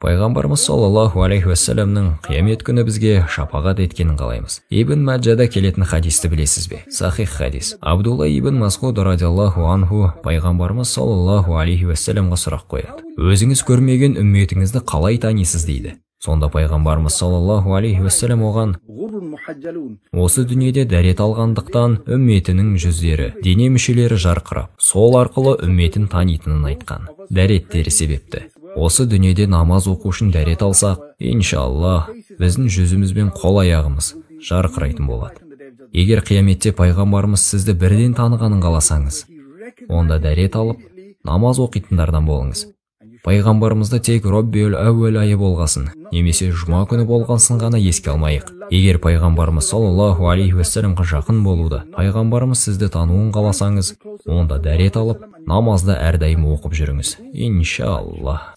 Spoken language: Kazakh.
Пайғамбарымыз саллаллаху алейхи уассаламның қиямет күні бізге шапағат еткенін қалаймыз. Ибн Маджада келетін хадисті білесіз бе? Сахих хадис. Абдулла ибн Масғуд радиаллаху анху пайғамбарымыз саллаллаху алейхи уассаламға сұрақ қояды. Өзіңіз көрмеген үмметіңізді қалай танисыз дейді. Сонда пайғамбарымыз саллаллаху алейхи уассалам оған: осы дүниеде дәрет алғандықтан үмметінің жүздері, дене мүшелері жарқырап, сол арқылы үмметін танитынын айтқан. Дәреттері себепті. Осы дүниеде намаз оқу үшін дәрет алсақ, иншаллах, біздің жүзіміз бен қол аяғымыз жарқырайтын болады. Егер қияметте пайғамбарымыз сізді бірден танығанын қаласаңыз, онда дәрет алып, намаз оқитындардан болыңыз. Пайғамбарымызды тек Роббиул әуел айы болғасын, немесе жұма күні болғасын ғана еске алмайық. Егер пайғамбарымыз саллаллаху алейхи уассаламға жақын болуды, пайғамбарымыз сізді тануын қаласаңыз, онда дәрет алып, намазды әрдайым оқып жүріңіз. Иншаллах.